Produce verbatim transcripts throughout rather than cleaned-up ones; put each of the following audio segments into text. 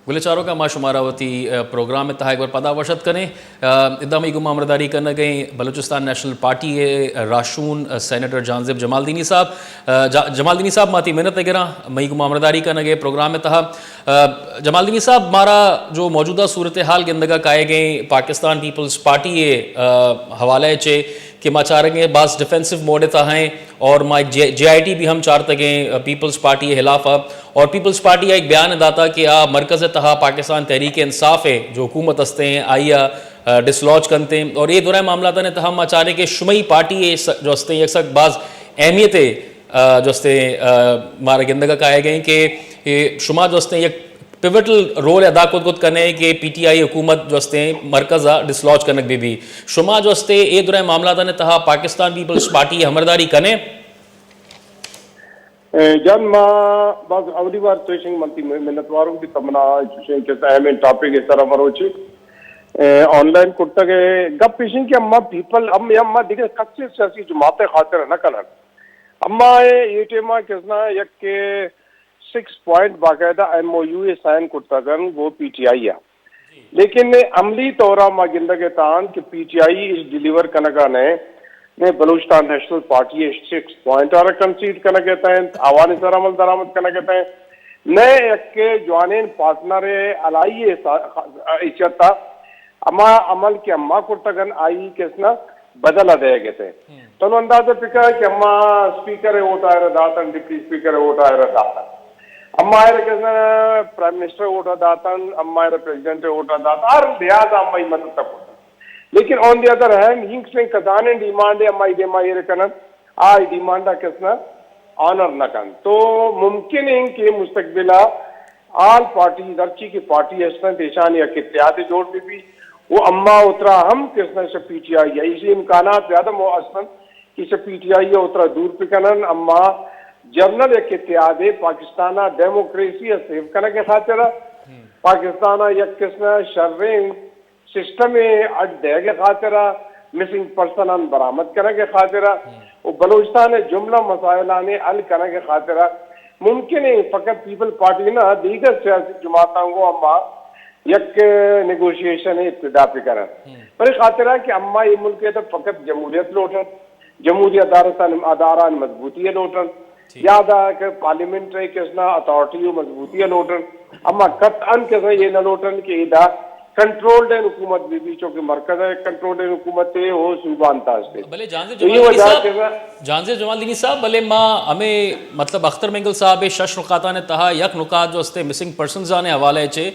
گلیں چاروکاں، ما شمارا وتی، آ، پروگرام ءِ تہا ایک بار پدا وش اتک کنیں۔ آ، ادا مئی گوما ہمراہداری کنگ ءِ بلوچستان نیشنل پارٹی ءِ راہشون، آ، سینیٹر جہانزیب جمالدینی صاحب۔ آ، جا-، جمالدینی صاحب، ما تئی منت ءِ گراں مئی گوما ہمراہداری کنگ ءِ پروگرام ءِ تہا۔ آ، جمالدینی صاحب، مارا جو موجودہ صورتحال گندگ ءَ کائیگ ءِ پاکستان پیپلز پارٹی ءِ، آ، حوالہ ءِ چے کہ ما چارگ ءِ بھاز ڈیفینسو موڈ ءِ تہا ایں، اور ما ایک جے، جے آئی ٹی بھی ہم چارتگ ایں، آ، پیپلز پارٹی ءِ خلاف آ، اور پیپلز پارٹی آ ایک بیان داتا کہ آ مرکز ءِ تہا پاکستان تحریک انصاف ءِ جو حکومت است ایں آئی آ، آ، ڈسلوج کنت ایں، اور اے درائیں معاملات نے تہا ما چاریں کہ شمئی پارٹی ءِ س-، جو است ایں یک سک بھاز اہمیت ءِ، آ، جو است ایں، آ، مارا گندگ ءَ کائیگ ءِ کہ، کہ شما جو است ایں یک پیوٹل رول ادا کت کت کنے کہ پی ٹی آئی حکومت جو است ایں مرکز آ ڈسلوج کنگ بہ بی۔ شما جو است اے، اے درائیں معاملات نے تہا پاکستان پیپلز پارٹی ہمراہداری کنے؟ اے، جان، ما بھاز اولی وار تو ایشنگ منتی منتوار اوں کہ تمنا ایشنگ کہ اہم ٹاپک اس طرح مروچی، اے، آن لائن کرتگ ءِ۔ گپ ایشنگ کہ اما پیپل، ہم، ہم ما دیگر کچے سیاسی جماعت خاطر نہ کنن۔ اما اے، اے ٹائم آ کسنا یک سکس پوائنٹ باقاعدہ ایم او یو ءِ سائن کرتگن گو پی ٹی آئی آ۔ لیکن عملی طور آ ما گندگ ءِ تان کہ پی ٹی آئی اس ڈیلیور کنگا نے، نے بلوچستان نیشنل پارٹی ءِ سکس پوائنٹ آرا کنسیڈ کنگ ءِ تین، آوانی سر عمل درآمد کنگ ءِ تین، نئے یک جوانین پارٹنر ءِ الائی ءِ سا-، حیثیت آ ہما عمل کہ اما کرتگن آئی کسنا بدل ءَ دئیگ ءِ تہ۔ تو نو اندازہ پکا کہ اما اسپیکر ءِ ووٹ آئرہ داتن، ڈپٹی اسپیکر ءِ ووٹ آئرہ داتن۔ اما آئرہ کسنا پرائم منسٹر ءِ ووٹ آ داتن، اما آئرہ پریزیڈنٹ ءِ ووٹ آ داتن، ہر لحاظ آ اما ای مدد تا کرتن۔ لیکن آن دی ادر ہینڈ، ہنکس نے کسانین ڈیمانڈ ءِ اما ای دے ما ایرہ کنن، آ ای ڈیمانڈ آ کسنا آنر نہ کن۔ تو ممکن ءِ کہ مستقبل آ آل پارٹیز ہرچی کہ پارٹی ہستن، ایشان یک اتحاد جوڑ بہ بی۔ و اما اترا ہم کسنا شہ پی ٹی آئی آ ایشی امکانات زیادہ مو ہستن کہ شہ پی ٹی آئی آ اترا دور پکنن۔ اما جنرل یک اتحاد ءِ پاکستان آ ڈیموکریسی ءِ سیو کنگ ءِ خاطر آ، پاکستان آ یک کسنا شرین سسٹم ءِ اڈ دئیگ ءِ خاطر آ، مسنگ پرسن آن برآمد کنگ ءِ خاطر آ، و بلوچستان ءِ جملہ مسائل آنے حل کنگ ءِ خاطر آ، ممکن ءِ فقط پیپلز پارٹی نا، دیگر سیاسی جماعت آنگو اما یک نیگوشیشن ءِ ابتدا پہ کرن۔ پرے خاطر آ کہ اما ای ملک ءِ تہ فقط جمہوریت لوٹن، جمہوری ادارت آن، ادارہ آن مضبوطی ءِ لوٹن۔ یا دا کہ پارلیمنٹ ءِ کسنا اتھارٹی و مضبوطی ءِ لوٹن، اما قطعاً کسنا یہ نہ لوٹن کہ ادا کنٹرولڈ این حکومت بہ بی، چونکہ مرکز ءِ کنٹرولڈ این حکومت ءِ، او صوبہ آن تا استے۔ بلے جہانزیب تو یہ جمالدینی وجہ صاحب، کسنا جہانزیب جمالدینی صاحب، بلے ما ہمیں مطلب اختر مینگل صاحب ءِ شش نکات آنے تہا یک نکات جو استے مسنگ پرسنز آنے حوالہ چے،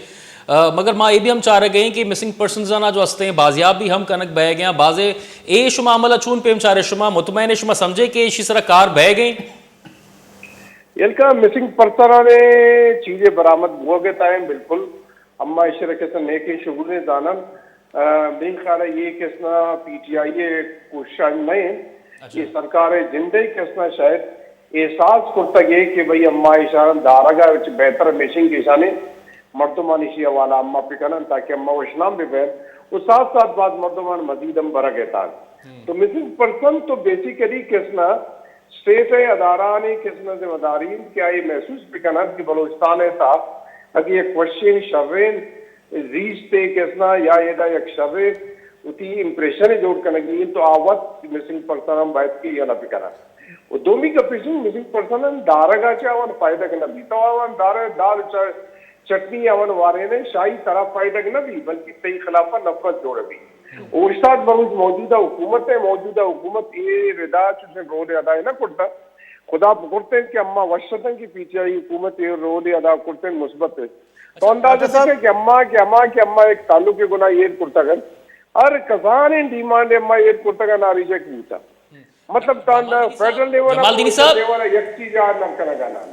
آ، مگر ما اے بھی ہم چارہ گئے کہ مسنگ پرسنز آنا جو استے بازیاب بھی ہم کنک بہ گئے، بازے اے شما عمل چون پیم چارے، شما مطمئن ءِ، شما سمجھے کہ اشی سرا کار بہ گئے؟ یلکا مسنگ پرسن آنے چیزے برآمد بوگ ءِ تائیں بالکل اما اشرہ کسن نیکیں شگل ءِ دانن۔ آ، بے خیال ءِ یہ کسنا پی ٹی آئی ءِ کوشش نہ ایں، یہ سرکار ءِ جند ءِ کسنا شاید احساس کرتگ ءِ کہ بھئی اما ایشان دارگ ءَ وچ بہتر مشنگ ایشانے مردمان ایشی حوالہ اما پکنن تاکہ اما وشنام بہ بین و ساتھ ساتھ بعض مردمان مزید ہم برگ ءِ تان۔ تو مسنگ پرسن تو بیسیکلی کسنا اسٹیٹ ءِ ادارہ آنے کسنا ذمہ داری انت کہ آئی محسوس بکنن کہ بلوچستان ءِ تھا اگہ یک وشین شرین زیست ءِ کسنا یا ایدا یک شرین وتی امپریشن ءِ جوڑ کنگی انت تو آ وخت مسنگ پرسن ہم باید کہ یلہ بکنن۔ و دومی گپ ایش انت مسنگ پرسن آن دارگ آ چہ آوان فائدہ کہ نہ بی۔ تو آوان دارہ دال چ-، چٹنی آوان وارینہ، شاہی ترا فائدہ کہ نہ بی بلکہ تئی خلاف آ نفرت جوڑ بی۔ اوشتاد بلوچ موجودہ حکومت ءِ، موجودہ حکومت اے ردا چوشن رول ءِ ادا نہ کرتا۔ خدا بخورتین کہ اما وش اتن کہ پی ٹی آئی حکومت اے رول ءِ ادا کرتین مثبت ءِ۔ تو اندازہ ڈاکٹر صاحب۔ بکن کہ اما کہ اما کہ اما ایک تعلق ءِ گنا ایر کرتگن۔ ہر کسانین ڈیمانڈ ءِ اما ایر کرتگن آ ریجیکٹ بوتا۔ مطلب تان جمالدینی صاحب، فیڈرل لیول آ، جمالدینی صاحب۔ لیول آ یک چیز آ نہ کنگا نان۔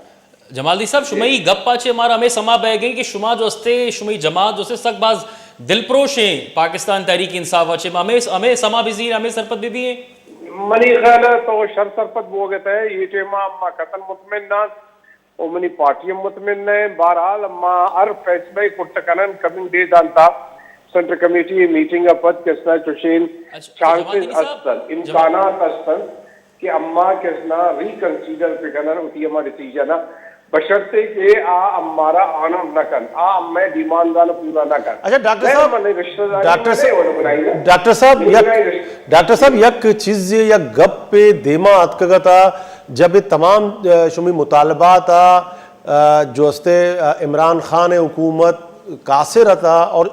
جمالدینی صاحب، شمئی گپ آ چے مارا ہمے سما بہ گئے کہ شما جو استے، شمئی جماعت جو استے سک باز دلپروش ہیں پاکستان تحریک انصاف آ چے، ہمے، ہمے سما بزیر، ہمے سرپد بہ بی ہیں۔ منی خیال ہے تو شر سرپد بوگ ءِ تہ، یہ ٹائم آ ما قطعاً مطمئن نہ، او منی پارٹی ہم مطمئن نہ۔ بہرحال ما ہر فیصلہ ءِ کرت کنن، کمنگ ڈیز آن تا سینٹرل کمیٹی میٹنگ آ پد کسنا چوشین اچھا، اچھا، جمالدینی چانسز صاحب، استن، جمال- امکانات استن کہ اما کسنا ریکنسیڈر پہ کنن، اوٹی اما ڈیسیژن آ بشرطے کہ آ امارا آنر نہ کن، آ امئے ڈیمانڈ آن پورا نہ کن۔ اچھا ڈاکٹر صاحب، ڈاکٹر صاحب، ڈاکٹر صاحب یک، ڈاکٹر صاحب یک چیز یک گپ دیما آتکگتا، جب تمام شمی مطالبات آ جو استے عمران خان حکومت قاصر اتا، اور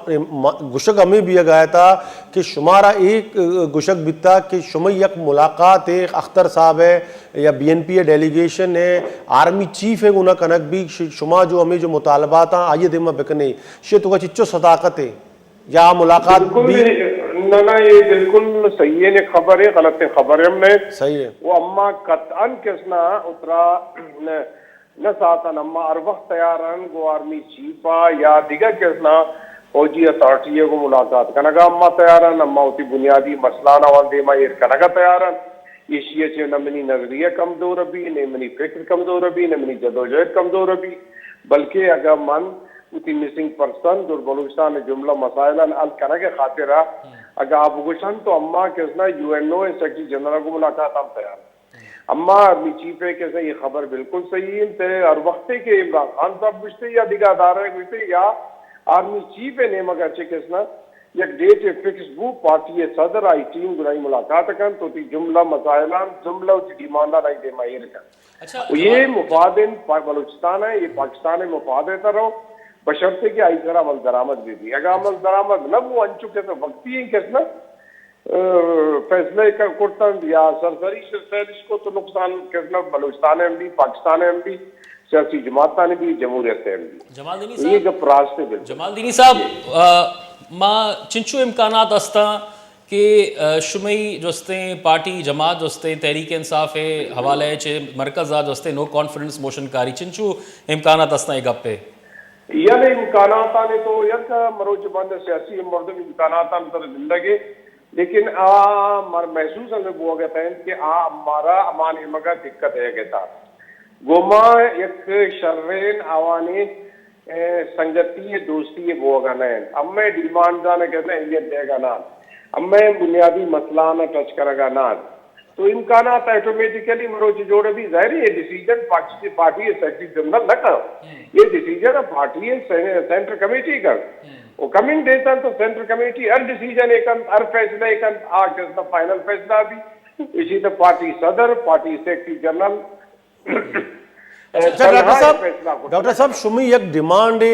گشگ ہمے بیگا تا کہ شمارا ایک گشگ بیتا کہ شمئی یک ملاقات اختر صاحب ہے یا بی این پی ڈیلیگیشن ہے، آرمی چیف ہے گنا کنک بھی، شما جو ہمیں جو مطالبات آ آئیے دیما بکنے شے تو چچو صداقت ہے یا ملاقات بھی؟ نہ نہ، یہ بالکل صحیح ہے، خبر ہے، غلط ہے خبر ہے ہم نے۔ صحیح ہے۔ وہ اما قطعا کس نا اترا نہ ساتن، اما ہر وخت تیار ان گو آرمی چیف آ یا دیگر کس نا فوجی اتھارٹی ء گو ملاقات کنگا اما تیار ان، اما اوتی بنیادی مسئلہ نا وان دیما ایر کنگا تیار ان۔ ایشی ء چہ نہ منی نظریہ کمزور ابھی، نہ منی فکر کمزور ابھی، نہ منی جدوجہد کمزور ابھی، بلکہ اگہ من اوتی مسنگ پرسن اور بلوچستان جملہ مسائل آن حل کنگ خاطر اگہ آ بگوشن تو اما کس نا U N O secretary general کو ملاقات ہم تیار۔ اما آرمی چیف ء کہ یہ خبر بالکل صحیح انت، ہر وخت کہ عمران خان صاحب گوشتے یا دیگا ادارہ گوشتے یا آرمی چیف ء نیمگ ء چہ کس نا یک ڈیٹ ء فکس بو، پارٹی ء صدر آئی ٹیم گڑائی ملاقات کن تو تی جملہ مسائل آن جملہ تی ڈیمانڈ آن آئی دیما ایر کن۔ اچھا، و یہ مفاد انت بلوچستان ء، یہ پاکستان ء مفاد ء ترو، بشرطے کہ آئی سرا عمل درآمد بھی بھی۔ اگہ عمل درآمد نہ بو، انچو کہ وقتی کس نا فیصلہ ء کرتنت یا سرسری سیل اس کو تو نقصان کرنا بلوچستان ء ہم بھی، پاکستان ء ہم بھی، سیاسی جماعت آنے بھی، جمہوریت ء ہم بھی۔ جمال دینی صاحب، یہ گپ راست ہے بالکل۔ جمال دینی صاحب، ما چنچو امکانات استاں کہ شمئی جوستیں پارٹی جماعت جوستیں تحریک انصاف ء حوالہ ء چہ مرکز آ جوستیں نو کانفیڈنس موشن کاری چنچو امکانات استاں ای گپ ء؟ یعنی امکانات آنے تو یک مروچ بندہ سیاسی مردم امکانات آن سر زندگ ء، لیکن آ مر محسوس ہمے بوگ ء تنت کہ آ ہمارا ہما نیمگ ء دقت ء گتا۔ گوما یک شرین آوانے سنگتی ء دوستی ء بوگ ء نہ انت۔ ہمے ڈیمانڈز آن گدہ اہمیت دیگ ء نہ انت۔ ہمے بنیادی مسئلہ آن ٹچ کرگ ء نہ انت۔ تو امکانات آٹومیٹیکلی مروچی جوڑ بی۔ ظاہر ہے یہ ڈیسیجن پاکستان پارٹی ء سیکرٹری جنرل نہ کن، یہ ڈیسیجن پارٹی ء سینٹرل کمیٹی کن۔ و کمنگ ڈیز آن تو سینٹرل کمیٹی ہر ڈیسیجن ء کنت، ہر فیصلہ ء کنت، آ کس نا فائنل فیصلہ بھی۔ اسی تو پارٹی صدر، پارٹی سیکرٹری جنرل، اچھا ڈاکٹر صاحب، ڈاکٹر صاحب شمی یک ڈیمانڈ ء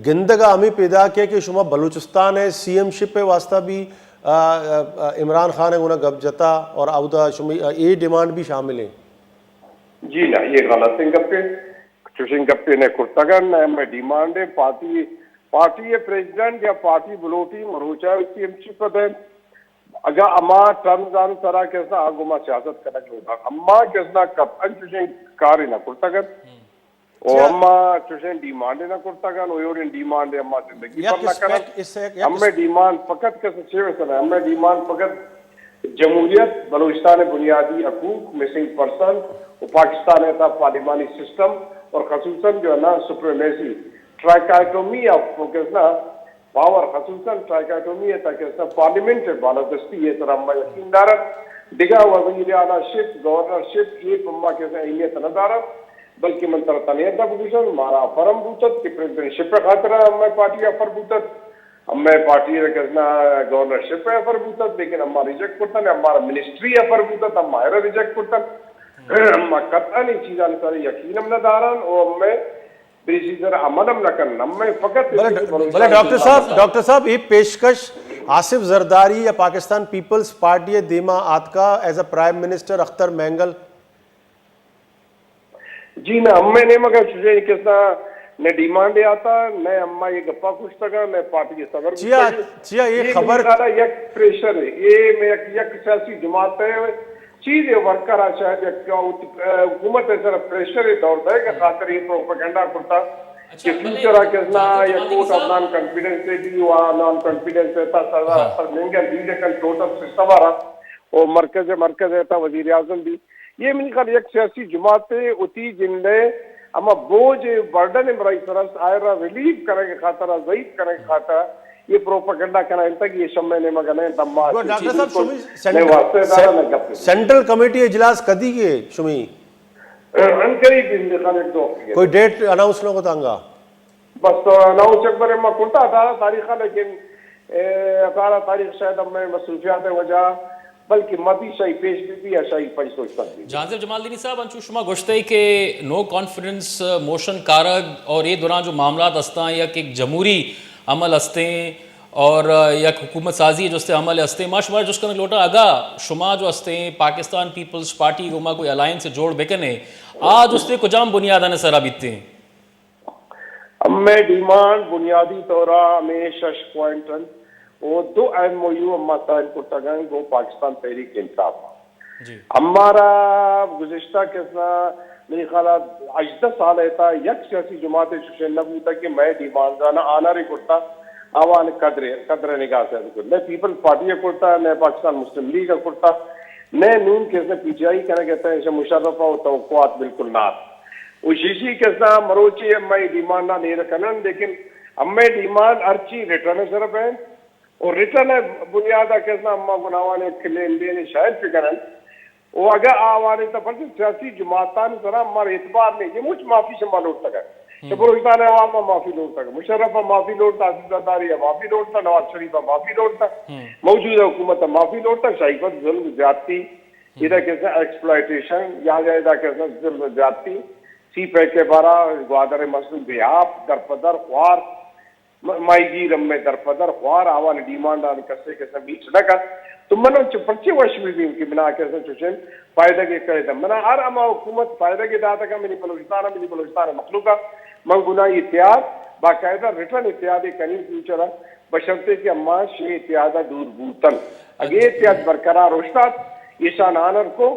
گندگ آ ہمے پیدا کے کہ شما بلوچستان ء سی ایم شپ ء واسطہ بھی عمران خان ء گنا گپ جتا اور اودا شمی اے ڈیمانڈ بھی شامل ہیں۔ جی نہ، یہ غلط ہیں گپے، چوشیں گپے نہ کرتگن، نہ ہمے ڈیمانڈ ہیں۔ پارٹی پارٹی ء پریزیڈنٹ یا پارٹی بلوٹی مروچا سی ایم شپ ء دین، اگہ ہما ٹرمز آن سرا کس نا آ گوما سیاست کنگ لوٹا، اما کس نا قطعا چوشیں کارے نا کرتگن و اما چوشیں ڈیمانڈ نا کرتگن و ایوڑیں ڈیمانڈ اما زندگی پر نہ کرن۔ ہمے ڈیمانڈ فقط کس چیوہ سنا، ہمے ڈیمانڈ فقط جمہوریت، بلوچستان بنیادی حقوق، مسنگ پرسن و پاکستان تا پارلیمانی سسٹم اور خصوصا جو ہے نا سپریمیسی، ٹرائکاٹومی آف کس نا پاور، خصوصا ٹرائیکاٹومی ء تاکہ اسہ پارلیمنٹ ء بالادستی ء تران با یقین دارہ۔ دگہ وزیر اعلی شپ، گورنر شپ، یہ پما کہ اسہ اہمیت نہ دارہ، بلکہ من ترا تنے انت بگوشن، مارا آفر ہم بوتت کہ پریزیڈنٹ شپ ء خاطر ہمے پارٹی آفر بوتت، ہمے پارٹی ء کس نا گورنر شپ ء آفر بوتت، لیکن ہما ریجیکٹ کرتن، ہمارا منسٹری آفر بوتت، ہما ارا ریجیکٹ کرتن۔ ہما قطعا ای چیزانی سر یقین ہم نہ دارن، او ہمے بلے ڈاکٹر صاحب، ڈاکٹر صاحب، ای پیشکش آصف زرداری یا پاکستان پیپلز پارٹی ء دیما آتکا as a prime minister Akhtar Mengal? جی نہ، ہمے نیمگ آ چوشیں کس نا نہ ڈیمانڈ آتا، نہ ہما یہ گپا کشتگا، نہ پارٹی صدر چیا، چیا یہ خبر؟ یک پریشر ہے، یہ یک سیاسی جماعت ہے، چیز ء ورکر آ شاید یک حکومت ء سر پریشر ء دور دئیگ ء خاطر ای پروپیگنڈا کرتا کہ فیوچر آ کس نا یا کوٹ آف نان کانفیڈنس ء بھی و نان کانفیڈنس ء تا سزا سر مہنگا لیڈ کن ٹوٹل سسٹم آ رہا و مرکز مرکز ء تا وزیر اعظم بھی یہ منی خیال یک سیاسی جماعت ء اتی جند ء ہما بوجھ ء برڈن ء مرائی سر است آئرا ریلیف کنگ ء خاطر ضعیف کنگ ء خاطر یہ پروپیگنڈا کنا انتگ یہ شمے نیمگ ء نئے دما ڈاکٹر صاحب شمی سینٹرل کمیٹی اجلاس کدی ء شمی؟ عنقریب ہندے خان ایک دو ہفتے۔ کوئی ڈیٹ اناؤنس نہ ہوتا انگا؟ بس تو اناؤنس ایک بار ما کرتا اٹھارہ تاریخ ہے، لیکن، اے، اٹھارہ تاریخ شاید اب میں مصروفیات وجہ، بلکہ مبی شاہی پیش بھی بھی یا شاہی پنچ سوچ تک بھی۔ جہانزیب جمالدینی صاحب، انچو شما گوشت ئے کہ نو کانفیڈنس موشن کارگ اور اے دوران جو معاملات ہستاں یا کہ ایک جمہوری عمل ہستیں اور یک حکومت سازی جو ہستیں عمل ہستیں، ما شمارا جست کنگ لوٹاں، اگہ شما جو ہستیں پاکستان پیپلز پارٹی گوما کوئی الائنس جوڑ بکنے، آ جو ہستیں کجام بنیادانے سرا بیتیں؟ امے ڈیمانڈ بنیادی طور آ ہمے شش پوائنٹ ان، او دو ایم او یو اما سائن کرتگ ان گو پاکستان تحریک انصاف آ۔ جی۔ امارا گزشتہ کسنا میرے خیال آ ہژدہ سال ء تا یک سیاسی جماعت ء چوشن نہ بوتگ کہ مئے ڈیمانڈ آنا آنر ء کرتا، آوان قدر قدر نگاہ سے کرتا، نئے پیپلز پارٹی ء کرتا، نئے پاکستان مسلم لیگ ء کرتا، نئے نون کسنا پی ٹی آئی کنگ ء تا، ایشا مشرف ء توقعات بالکل نہ ات۔ و شیشی کسنا مروچی مئے ڈیمانڈ آن ایرہ کنن، لیکن امے ڈیمانڈ ہرچی ریٹرن ء سر بین، و ریٹرن ء بنیاد آ کسنا اما گناوان ایت کہ لین دین ء شاید فکر انت۔ و اگہ آوان ایت پرچہ سیاسی جماعتان سرا مار اعتبار نے، یہ مچ معافی شما لوٹتگ۔ ہم۔ تو بلوچستان عوام آ معافی لوٹتگ، مشرف آ معافی لوٹتا، آصف زرداری آ معافی لوٹتا، نواز شریف آ معافی لوٹتا، ہم۔ موجودہ حکومت آ معافی لوٹتا، شاہی پت ظلم زیادتی، ہم۔ ادا کسنا ایکسپلائٹیشن یا ادا کسنا ظلم زیادتی، سی پیک ء بارا گوادر ء مسئلہ بے آپ درپدر خوار، م-، ماہی گیر ہمے درپدر خوار، آوان ڈیمانڈ آن کسے کسے میٹ نہ کس، تو من انچو پرچے وش بہ بیم کہ منا کسے چوشن فائدہ کے کرے تہ۔ منا ہر ہما حکومت فائدہ کے داتہ کہ منی بلوچستان آ، منی بلوچستان آ مخلوق آ، من گناہی اتحاد، باقاعدہ ریٹرن اتحاد ء کننگ فیوچر آ، بشرطے کہ ہما شے اتحاد آ دور بوتن۔ اگہ اے اتحاد برقرار اوشتات، ایشان آنر کو،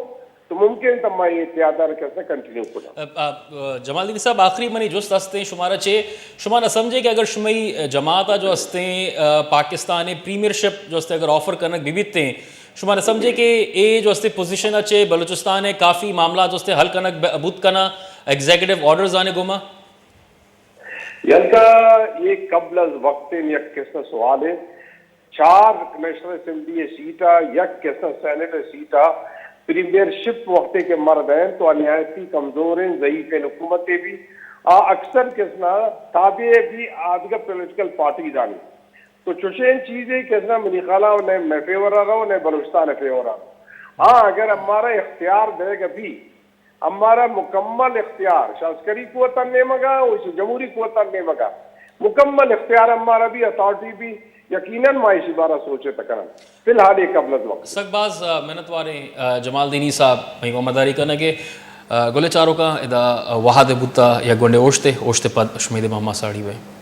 تو ممکن تما اے اتحاد آن کسنا کنٹینیو کنن۔ ا، ا، جمالدینی صاحب، آخری منی جست ہستیں شمارا چے، شما نہ سمجھے کہ اگر شمئی جماعت آ جو ہستیں، ا، پاکستان پریمیئر شپ جو ہستے اگر آفر کنگ بھی بیتیں، شما نہ سمجھے کہ اے جو ہستے پوزیشن اچے بلوچستان کافی معاملات جو ہستے حل کنگ ب-، بوت کنا ایگزیکٹو آرڈرز آنے گوما؟ یلدا یہ قبل از وقت یک قسم سوال ہے۔ چار نیشنل اسمبلی ء سیٹ آ، یک کسن سینیٹ ء سیٹ آ پریمیئر شپ وختے کہ مرد ء تو آ نہایتی کمزور ان، ضعیف ان حکومت ء بھی۔ آ اکثر کسنا تابع ء بھی آدگہ پولیٹیکل پارٹیز آنی۔ تو چوشین چیز ء کسنا منی خیال آ نئے مئے فیور آ رہو، نئے بلوچستان ء فیور آ رہو۔ ہاں، اگر ہمارا اختیار دے گا بھی، ہمارا مکمل اختیار شاہ عسکری قوت آن نیمگا و جمہوری قوت آن نیمگا مکمل اختیار ہمارا بھی، اتھارٹی بھی، یقیناً ما ایشی بارا سوچے تکنن۔ فی الحال یہ قبل از وقت۔ سک باز، آ، منت واریں، آ، جمالدینی صاحب، مئی ومداری کنگے، آ، گلے چاروکاں ادا، آ، وہد بوتا یا گونڈے اوشتے، اوشتے پد شمیدے ماما ساڑی بے۔